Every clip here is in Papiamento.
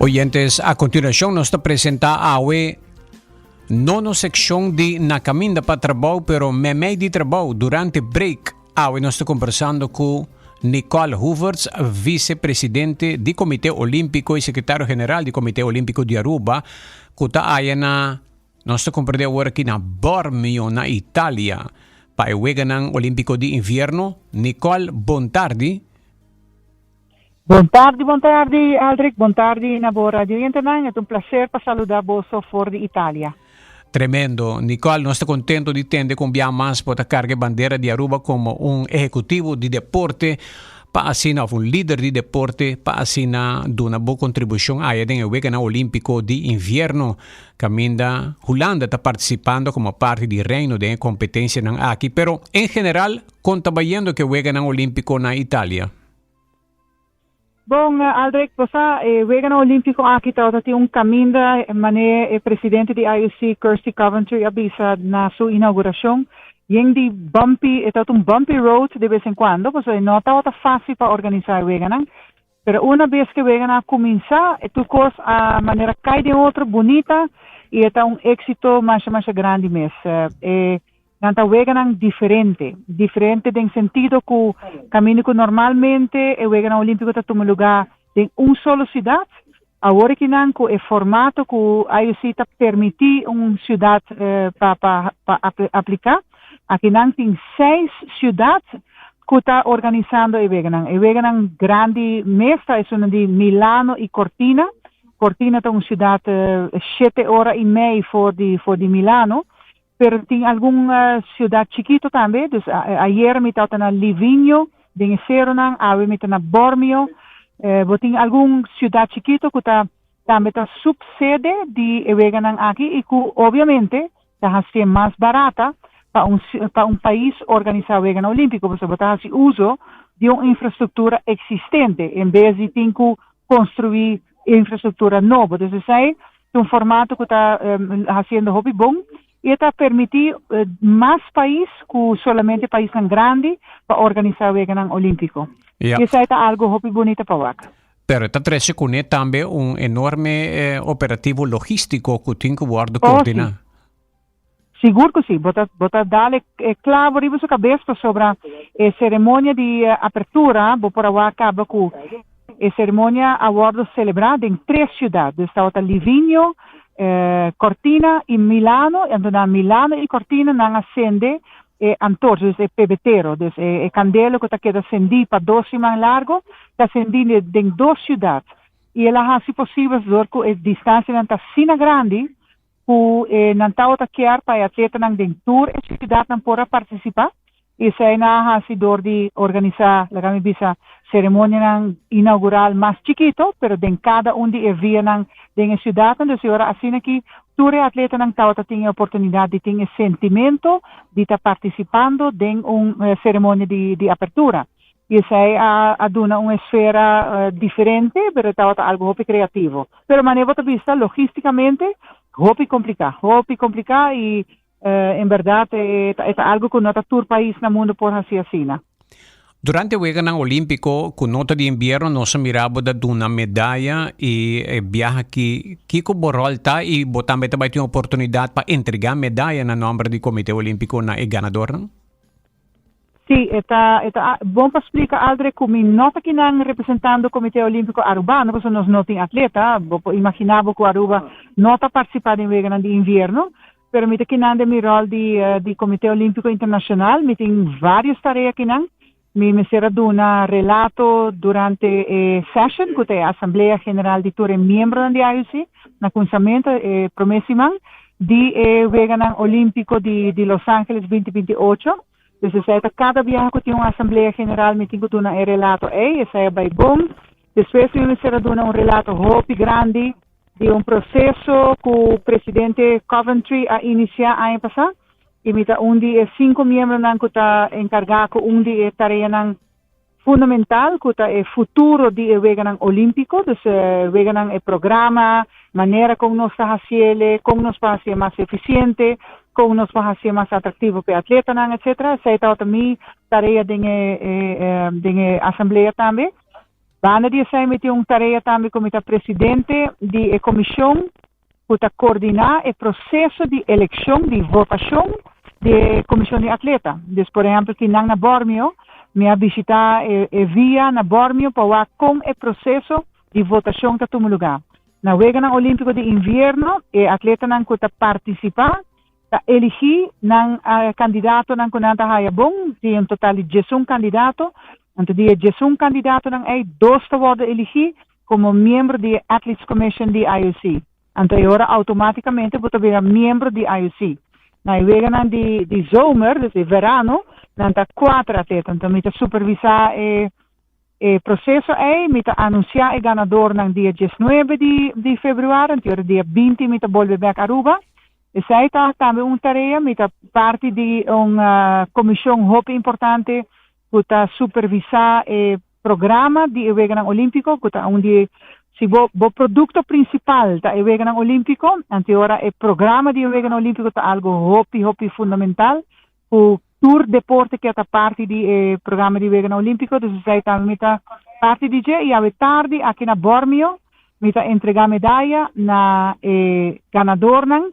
Oyentes, a continuacion nos ta presenta awe nono seccion di Na Caminda pa Trabou, pero memei di trabou durante break. Awe nos ta conversando cu Nicole Hoevertsz, vicepresidente di Comité Olimpico y secretario general di Comité Olimpico di Aruba, cu ta aya na, nos ta comprende awor aki na Bormio, na Italia, pa e Weganan Olimpico di Invierno. Nicole, bon tardi. Bon tardi, bon tardi, Aldrich. Bon tardi na bo radioyentenan. E ta un placer pa saluda boso for di Italia. Tremendo. Nicole, nos ta contento di tende con bia mas bo ta carga e bandera di Aruba como un ehecutivo di deporte pa asina, of un lider di deporte pa asina duna bo contribucion aya den e Weganan Olimpico di Invierno caminda Hulanda ta participando como parti di Reino den e competencianan aki. Pero en general, con ta bayendo cu e Weganan Olimpico na Italia? Bon, Aldrich, bo sa, e Weganan Olimpico aki tabata tin un caminda, mane e presidente di IOC, Kirsty Coventry, a bisa na su inauguracion, yen di bumpy, e tabata un bumpy road de bes en cuando, pasobra e no tabata facil pa organisa e weganan. Pero una bes cu e weganan a cuminsa, e tur cos a manera cay den otro bunita y e ta un exito masha masha grandi mes. E Nan ta weganan diferente. Diferente den sentido ku kaminda ku normalmente e Weganan Olímpiko ta tuma lugá den un solo siudat, awor akinan ku e formato ku IOC ta permití un siudat pa pa pa apliká, akinan tin seis siudat ku ta organisando e weganan. E weganan grandi mes ta esunnan di Milano i Cortina. Cortina ta un siudat shete ora i mei for di for di Milano. Pero tin algun ciudad chikito tambe, dus ayer mi tabata na Livigno, den e seronan, awe mi ta na Bormio. Bo tin algun ciudad chikito cu ta tambe ta subsede di e weganan aki y cu obviamente ta hacié mas barata pa un pa un pais organisa weganan olimpico, pasobra bo ta haci uso di un infrastructura existente en bes di tin cu construi infrastructura nobo. Dus esey Ta un formato cu ta haciendo hopi bon y e ta permiti mas pais cu solamente paisnan grandi pa organisa Weganan Olimpico. Y esai ta algo hopi bunita pa wak. Pero e ta trece cune tambe un enorme operativo logistico cu tin cu wordo coordina. Oh si. Sigur cu si. Bo ta bo ta dal e clavo riba su cabes pasobra e ceremonia di apertura bo por a wak caba cu E ceremonia a wordo celebra den tres ciudad, dus tabata Livigno, Cortina y Milano, y anto na Milano y Cortina nan a cende e antorcha, dus e pebetero, dus e candela cu ta keda cendi pa dos siman largo, ta cendi den dos ciudad. Y el a haci posibel dor cu e distancianan ta asina grandi cu nan tabata kier pa e atletanan den tur e ciudadnan por a participa y esey nan a haci door di organisa, laga mi bisa, ceremonianan inaugural mas chikito, pero den cada un di e vianan den e ciudadnan. Dus e ora asina ki tur e atletanan tabata tin e oportunidad di tin e sentimento di ta participando den un ceremonia di apertura. Y esey a duna un esfera diferente, pero e tabata algo hopi creativo. Pero manera bo ta bisa, logisticamente, hopi complica, hopi complica y en berdad e ta algo cu no ta tur pais na mundo por haci asina. Durante Weganan Olimpico cu no ta di invierno nos a mira bo ta duna medaya y e biaha aki kico bo rol ta y bo tambe ta bay tin oportunidad pa entrega medaya na nomber di Comite Olimpico na e ganadornan? Sí, e ta e ta bon pa splika Aldrich ku mi no ta kinan representando Komité Olímpiko Arubano pasobra nos no tin atleta. Bo por imaginá bo ku Aruba no ta partisipá den weganan di invierno. Pero mi ta kinan den mi ròl di di Komité Olímpiko Internashonal. Mi tin vários tarea kinan. Mi mester a duna relato durante e session ku ta e asamblea general di tur e miembronan di IOC na kunsamentu e promé siman. Di e Weganan Olímpiko di di Los Angeles binti binti ocho. Dus esei ta kada biaha ku tin un asamblea general mi tin ku duna e relato ei, esei a bai bon. Despues mi mester a duna un relato hopi grandi di un proseso ku presidente Coventry a inisiá aña pasá i mi ta un di e sinku miembronan ku ta enkargá ku un di e tareanan fundamental cu ta e futuro di e Weganan Olimpico, dus e weganan, e programa, manera con nos ta haciele, con nos por hacié mas eficiente, con nos por hacié mas atractivo p'e atletanan, etcetera. Esey tabata mi tarea den e den e asamblea tambe. Banda di esei mi tin un tarea tambe ku mi ta presidente di e komishon ku ta koordiná e proseso di elekshon, di votashon di e komishon di atleta. Dus por ehèmpel kinan na Bormio, mi a bishitá e e via na Bormio pa wak kon e proseso di votashon ta tuma lugá. Na Weganan Olímpiko di Invierno e atletanan ku ta partisipá ta eligí nan kandidatonan ku nan ta haya bon, tin un total di 11 kandidato, anto di e 11 kandidatonan ei dos ta wòrdu eligí komo miembro di e Athletes Commission di IOC. Anto e ora outomátikamente bo ta bira miembro di IOC. Na e weganan di di zomer, dus e verano, nan ta kuater atleta. Anto mi ta supervisá e e proseso ei, mi ta anunsiá e ganadornan dia 19 di di febrüari, anto e ora dia 20 mi ta bolbe bèk Aruba. Esei ta tambe un tarea, mi ta parti di un komishon hopi importante ku ta supervisá e programa di e Weganan Olímpiko, ku ta un di si bo bo produkto prinsipal ta e Weganan Olímpiko, anto e ora e programa di e Weganan Olímpiko ta algu hopi hopi fundamental ku tur deporte ke ta parti di e programa di Weganan Olímpiko, dus esei tambe mi ta parti di dje i awe tardi aki na Bormio mi ta entregá medaya na e ganadornan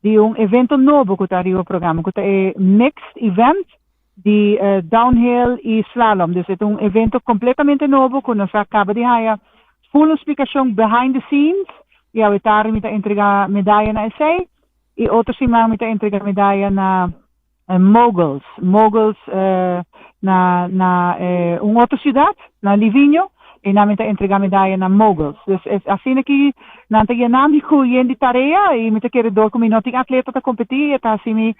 di un evento nobo ku ta riba programa, ku ta e mixed event di downhill i slalom. Dus e ta un evento kompletamente nobo ku nos a kaba di haya full un splikashon behind the scenes i awe tardi mi ta entregá medaya na esei i otro siman mi ta entregá medaya na moguls, moguls na na un otro siudat, na Livigno, i nan mi ta entregá medaya na moguls. Dus asina ki nan ta yena mi ku yen di tarea i mi ta kere dor ku mi no tin atleta ta kompetí e ta hasi mi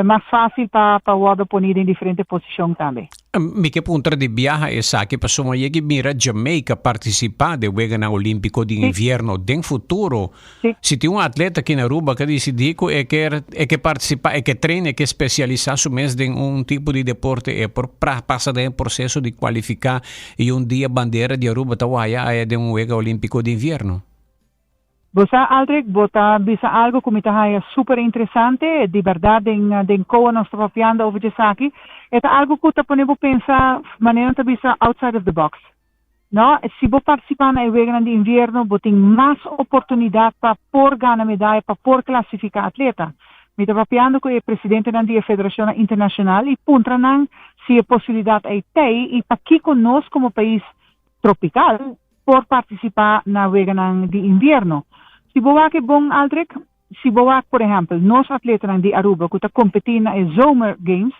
mas fácil pa pa wòrdu poní den diferente posishon tambe. Mi ke puntra di biaha esaki pasobra mi yegi mira Jamaica partisipá den Weganan Olímpiko di Invierno den futuro. Si tin un atleta aki na Aruba ku a disidí ku e ke e ke partisipá, e ke train, e ke spesialisá su mes den un tipo di deporte, e por pasa den e proseso di kualifiká i un dia bandera di Aruba ta waya aya den un Wega Olímpiko di Invierno. Bo sa, Aldrich, bo ta bisa algo ku mi ta haña super interesante. Di bèrdat den den koa nos ta papiando over djesaki. E ta algo ku ta pone bo pensa, manera nan ta bisa, outside of the box. No, si bo partisipá na e weganan di invierno, bo tin mas oportunidat pa por gana medaya, pa por klasifiká atleta. Mi ta papiando ku e presidentenan di e federashonnan internashonal i puntra nan si e posibilidat ei t'ei i pakiko nos komo pais tropikal por partisipá na weganan di invierno. Si bo wak e bon, Aldrich, si bo wak, por ehèmpel, nos atletanan di Aruba ku ta kompetí na e Zomer Games,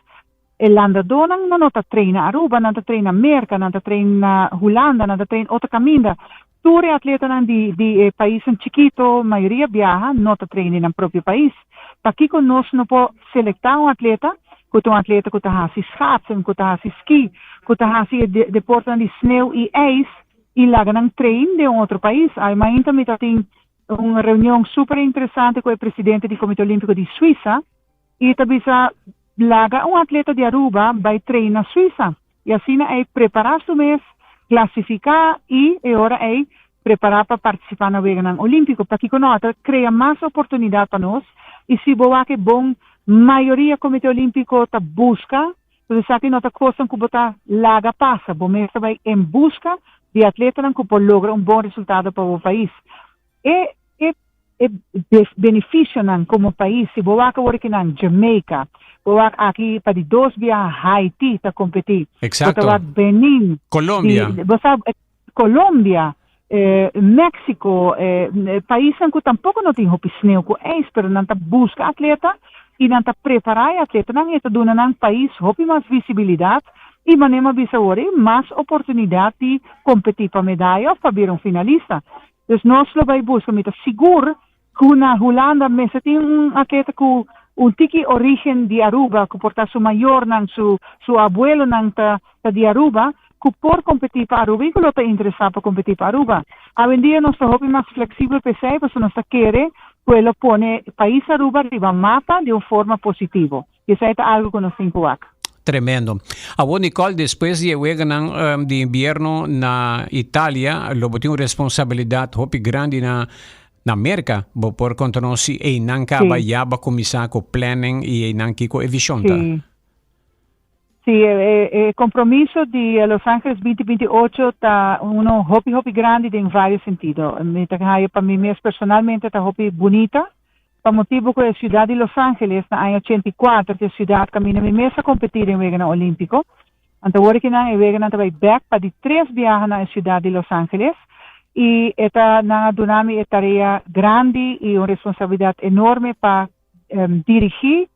e landadónan no no ta train na Aruba, nan ta train na Merka, nan ta train na Hulanda, nan ta train otro kaminda. Tur e atletanan di di e paisnan chikito, mayoria biaha, no ta train den nan propio pais. Pakiko nos no por selektá un atleta ku ta un atleta ku ta hasi schaatsen, ku ta hasi ski, ku ta hasi e deportenan di sneu i ijs i laga nan train den un otro pais? Ai, mainta mi ta tin un reunion super interesante ku e presidente di Komite Olímpiko di Suisa i ta bisa laga un atleta di Aruba bai train na Suisa i asina ei prepará su mes, klasifiká i e ora ei prepará pa partisipá na Weganan Olímpiko. Pakiko no? Ta krea mas oportunidat pa nos i si bo wak e bon mayoria Komite Olímpiko ta buska, pues esaki no ta kosnan ku bo ta laga pasa, bo mes ta bai en buska di atletanan ku por logra un bon resultado pa bo pais. E e e benefisionan komo pais, si bo wak awor kinan Jamaica, bo wak aki pa di dos biaha Haiti ta kompetí, bo ta wak Benin, Colombia. Bo sa Colombia, Mexico, paisnan ku tampoko no tin hopi sneu ku ijs, pero nan ta buska atleta i nan ta prepará e atletanan i e ta duna nan pais hopi mas visibilidat i manera mi a bisa awor ei mas oportunidat di kompetí pa medaya òf pa bira un finalista. Dus nos lo bai buska, mi ta sigur ku na Hulanda mester tin un atleta ku un tiki origen di Aruba, ku por ta su mayornan, su su abuelonan ta ta di Aruba, ku por kompetí pa Aruba i ku lo ta interesá pa kompetí pa Aruba. Awendia nos ta hopi mas fleksibel p'esei pasobra nos ta kere ku e lo pone pais Aruba riba mapa di un forma positivo. I esei ta algu ku nos tin ku wak. Tremendo. Awor Nicole, despues di e weganan di invierno na Italia, lo bo tin un responsabilidat hopi grandi na Na Merka bo por konta nos si einan kaba ya bo a kuminsá ku planning i einan kiko e vishon ta? Sí. Si, e compromiso di Los Angeles 2028 ta uno hopi hopi grandi den varios sentido. Mi ta haya pa mi mes personalmente ta hopi bunita, pa motibo cu e ciudad di Los Angeles na aña 84 ta e ciudad caminda mi mes a competi den Weganan Olimpico. Anto awor aki nan e weganan ta bay bek pa di tres biaha na e ciudad di Los Angeles y e ta nan a duna mi e tarea grandi y un responsabilidad enorme pa dirigi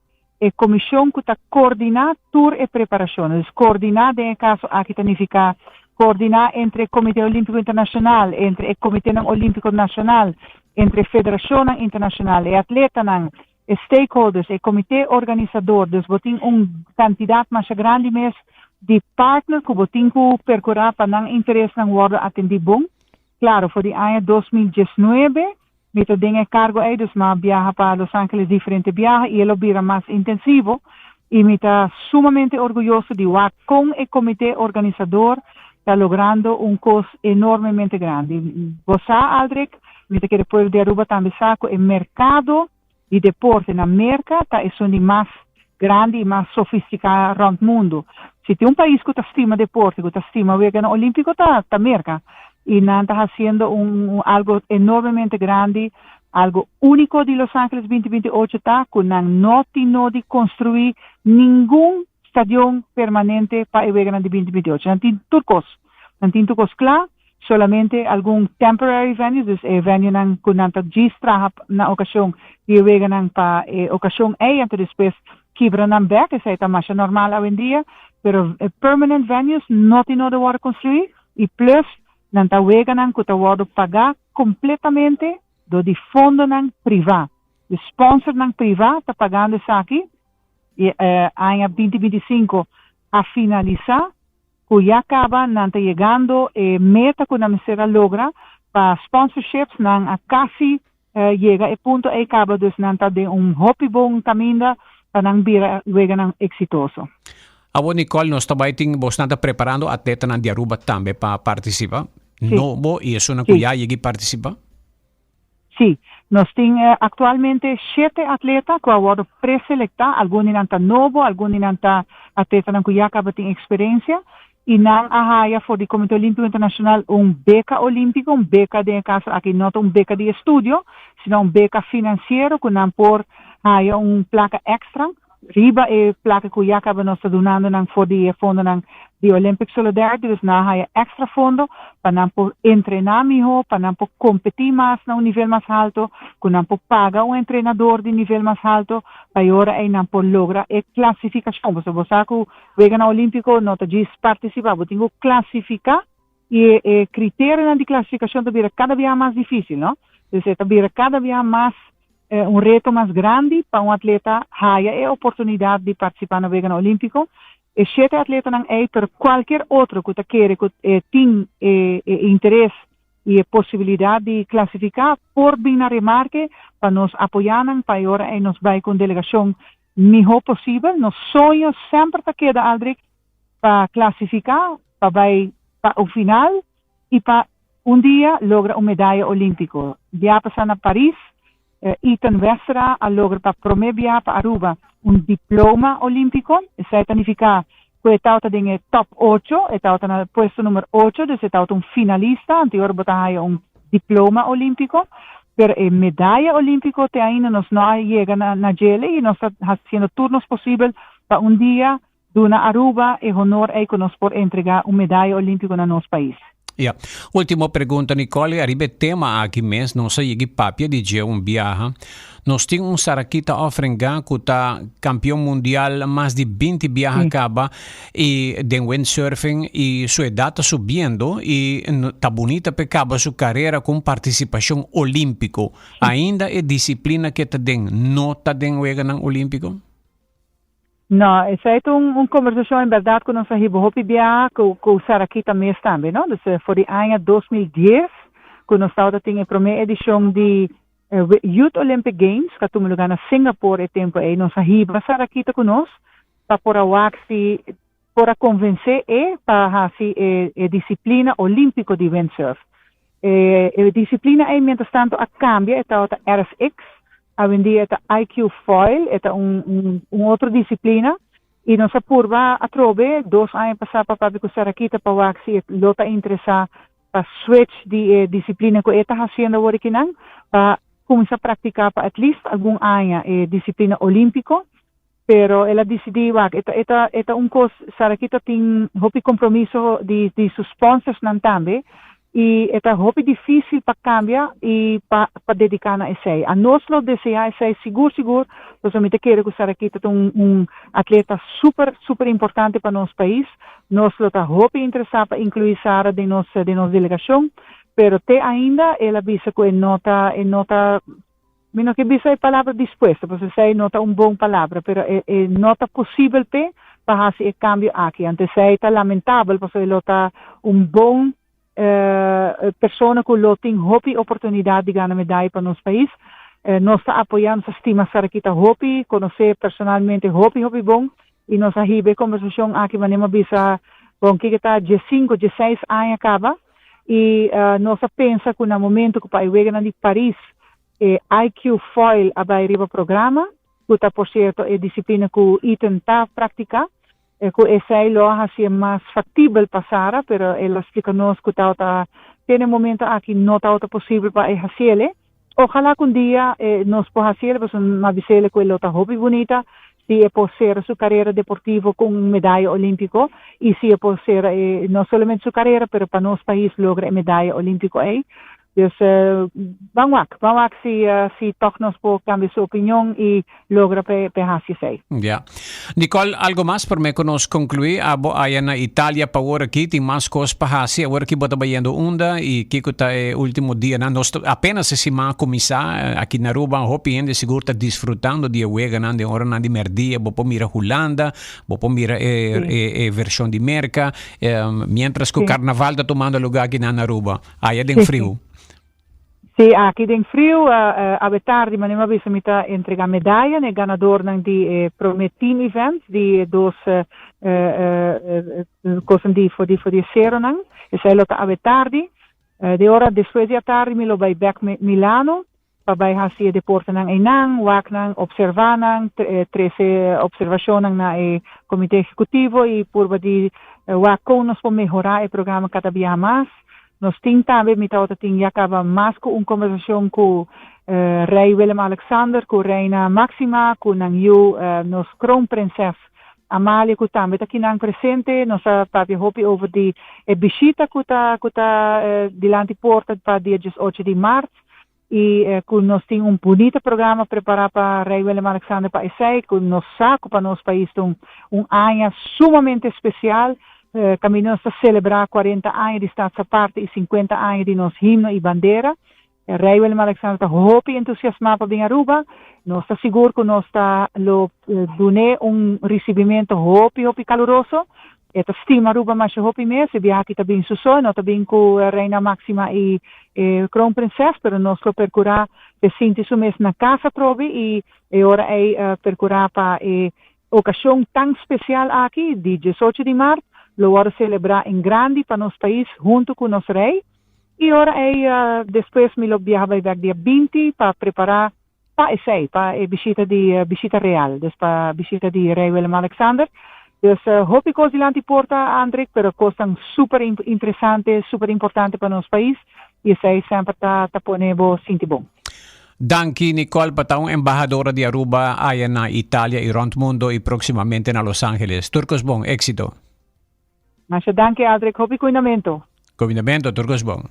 e comision cu ta coordina tur e preparacion. Dus coordina den e caso aki ta nifica coordina entre e Comite Olimpico Internacional, entre e Comitenan Olimpico Nacional, entre federacionnan internacional, e atletanan, e stakeholders, e comite organisador. Dus bo tin un cantidad masha grandi mes di partner cu bo tin cu percura pa nan interesnan wordo atendi bon. Claro, for di aña 2019 mi ta den e cargo ey, dus m'a biaha pa Los Angeles diferente biaha y e lo bira mas intensivo y mi ta sumamente orguyoso di wak con e comite organisador ta logrando un cos enormemente grandi. Bo sa, Aldrich, mi ta kere pueblo di Aruba tambe sa cu e mercado di deporte na Merca ta esun di mas grandi y mas sofistica rond mundo. Si tin un pais cu ta stima deporte, cu ta stima Weganan Olimpico ta Merca. Y nan ta haciendo un algo enormemente grandi, algo unico di Los Angeles 2028 ta cu nan no tin no di construi ningun stadion permanente pa e Weganan di 2028. Nan tin tur cos. Nan tin tur cos cla, solamente algun temporary venues, dus e venuenan cu nan ta djis traha na ocasion di e weganan pa e ocasion ey, anto despues kibra nan bek, esey ta masha normal awendia, pero e permanent venues no tin no di wordo construi y plus nan ta weganan cu ta wordo paga completamente door di fondonan priva. De sponsornan priva ta pagando esaki y aña 2025 a finalisa cu ya caba nan ta yegando e meta cu nan mester a logra pa sponsorships. Nan a casi yega e punto ey caba, dus nan ta den un hopi bon caminda pa nan bira weganan exitoso. Awor, Nicole, nos tambe tin bosnan ta preparando atletanan di Aruba tambe pa participa. Si. Nobo y esunnan cu ya yega participa? Si, nos tin actualmente shete atleta cu a wordo preselecta, algun di nan ta nobo, algun di nan ta atletanan cu ya caba tin experiencia y nan a haya for di Comite Olimpico Internacional un beca olimpico, un beca den e caso aki no ta un beca di estudio, sino un beca financiero cu nan por haya un placa extra riba e placa cu ya caba nos ta dunando nan for di e fondonan di Olympic Solidarity, dus nan a haya extra fondo pa nan por entrena miho, pa nan por competi mas na un nivel mas halto, cu nan por paga un entrenador di nivel mas halto, pa e ora ey nan por logra e clasificacion. Pasobra bo sa cu Weganan Olimpico no ta djis participa, bo tin cu clasifica y e criterionan di clasificacion ta bira cada bia mas dificil, no? Dus e ta bira cada bia mas un reto mas grandi pa un atleta haya e oportunidad di participa na Weganan Olimpico. E shete atletanan ey, pero cualkier otro cu ta kere cu tin e interes y e posibilidad di clasifica por bin na remarke pa nos apoya nan pa e ora ey nos bay cu un delegacion miho posibel. Nos soño semper ta keda, Aldrich, pa clasifica, pa bay pa un final y pa un dia logra un medaya olimpico. Bia pasa na Paris, Ethan Westra a logra pa prome bia pa Aruba un diploma olimpico. Esey ta nifica cu e tawata den e top 8, e tawata na puesto number 8, dus e tawata un finalista, anterior bo ta haya un diploma olimpico, pero e medaya olimpico te ainda nos no a yega na djele y nos ta haciendo tur nos posibel pa un dia duna Aruba e honor ey cu nos por entrega un medaya olimpico na nos pais. Ja. Ultimo pregunta, Nicole, ariba e tema aki mes, nos a yega papia di dje un biaha. Nos tin un Sarakita Offringa cu ta campeon mundial mas di 20 biaha caba y den windsurfing y su edad ta subiendo y ta bunita pe caba su carera cu un participacion olimpico. Ainda e disciplina cu e ta den no ta den weganan olimpico? No, esey ta un conversacion en berdad cu nos a hiba hopi biaha cu Sarakita mes tambe, no? Dus for di aña 2010 cu nos tabata tin e prome edicion di Youth Olympic Games cu a tuma lugar na Singapore e tempo ey, nos a hiba Sarakita cu nos pa por a wak si por a convence e pa haci e disciplina olimpico di windsurf. E disciplina ey mientras tanto a cambia, e tabata RSX, awendia e ta IQ Foil, e ta un otro disciplina. I nos a purba atrobe dos aña pasá pa papia ku Sarakita pa wak si e lo ta interesá pa switch di e disiplina ku e ta hasiendo awor akinan pa kuminsá praktiká pa at least algun aña e disiplina olímpiko. Pero el a disidí wak e ta e ta e ta un kos Sarakita tin hopi kompromiso di di su sponsorsnan tambe i e ta hopi difísil pa kambia i pa pa dediká na esei. Anos lo deseá esei sigur sigur pasobra mi ta kere ku Sarakita ta un un atleta super super importante pa nos pais. Nos lo ta hopi interesá pa inkluí Sara den nos den nos delegashon pero te ainda el a bisa ku e no ta e no ta Mi no ke bisa e palabra dispuesto, pasobra esei no ta un bon palabra, pero e e no ta posibel p'e pa hasi e kambio aki. Anto esei ta lamentabel, pasobra e lo ta un bon persona ku lo tin hopi oportunidat di gana medaya pa nos pais. Nos ta apoyá, nos ta stima Sarakita hopi, konos'é personalmente hopi hopi bon, i nos a hiba e kombersashon aki manera mi a bisa, bon, kiko ta diesinku, dieseis aña kaba. I nos a pensa ku na momento ku pa e weganan di Paris e IQ Foil a bai riba programa, ku ta por sierto e disiplina ku Ethan ta praktiká, ku esei lo a hasié mas faktibel pa Sara, pero el a splika nos ku tabata te na e momento aki no tabata posibel pa e hasiel. Ojalá ku un dia nos por hasiel, pasobra mi a bis'el ku e lo ta hopi bunita si e por sera su karera deportivo ku un medaya olímpiko i si e por sera e no solamente su karera pero pa nos pais logra e medaya olímpiko ei. Dus ban wak, ban wak si si tòg nos por kambia su opinion i logra p'e p'e hasi esei. Ya. Nicole, algo mas promé ku nos konkluí? Abo aya na Italia pa awor aki, tin mas kos pa hasi? Awor aki bo ta bayendo unda i kiko ta e último dianan? Nos ta apenas e siman a kuminsá aki na Aruba, hopi hende sigur ta disfrutando di e weganan den oranan di mèrdia. Bo por mira Hulanda, bo por mira e e e vershon di Merka, miéntras ku karnaval ta tumando lugá aki na Aruba. Aya den friu. Sí, aki den friu, awe tardi manera mi a bisa mi ta entrega medaya na e ganadornan di e prome team event di e dos kosan di for di for di e seronan. Esei lo ta awe tardi. Di ora despues di atardi mi lo bai bek Milano pa bai hasi e deportenan einan, wak nan, observa nan, trese observashonnan na e komite ehekutivo i purba di wak kon nos por mehorá e programa kada biaha mas. Nos tin tambe, mi tabata tin ya kaba mas ku un kombersashon ku Rei Willem Alexander, ku Reina Máxima, ku nan yu nos kroonprinses Amalia ku tambe ta kinan presente. Nos a papia hopi over di e bishita ku ta ku ta dilanti porta pa dia diesocho di mart i ku nos tin un bunita programa prepará pa Rei Willem Alexander pa esei, ku nos sa ku pa nos pais ta un un aña sumamente spesial. Kaminda nos ta selebrá kuarenta aña di Staatsaparte i sinkuenta aña di nos himno i bandera. Rei Willem Alexander ta hopi entusiasmá pa bin Aruba. Nos ta sigur ku nos ta lo dun'é un risibimentu hopi hopi kaluroso. E ta stima Aruba masha hopi mes. E biaha aki ta bin su so, e no ta bin ku Reina Máxima i e Kroonprinses, pero nos lo perkurá p'e sinti su mes na kas atrobe i e ora ei perkurá pa e Okashon tan spesial aki, di diesocho di mart, lo wòrdu selebrá en grandi pa nos pais huntu ku nos Rei. I ora ei despues mi lo biaha bai bèk dia 20 pa prepará pa esei, pa e bishita di bishita real, dus pa bishita di Rei Willem-Alexander. Dus hopi kos dilanti porta, Andrik, pero kosnan super interesante, super importante pa nos pais i esei semper ta ta pone bo sinti bon. Danki Nicole pa ta un embahadora di Aruba aya na Italia y rond mundo y proximamente na Los Angeles. Tur cos bon, exito. Masha danki Aldrich, hopi cuindamento. Cuindamento, tur cos bon.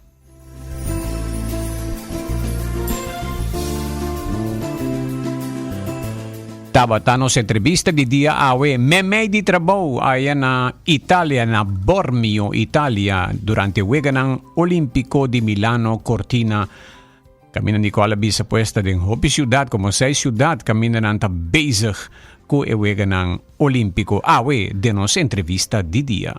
Tabata nos entrevista di dia awe memei di trabou aya na Italia, na Bormio, Italia, durante Weganan Olimpico di Milano Cortina. Kaminda Nicole a bisa pues ta den hopi siudat, komo seis siudat kaminda nan ta bezig ku e weganan olímpiko. Awe den nos entrevista di dia.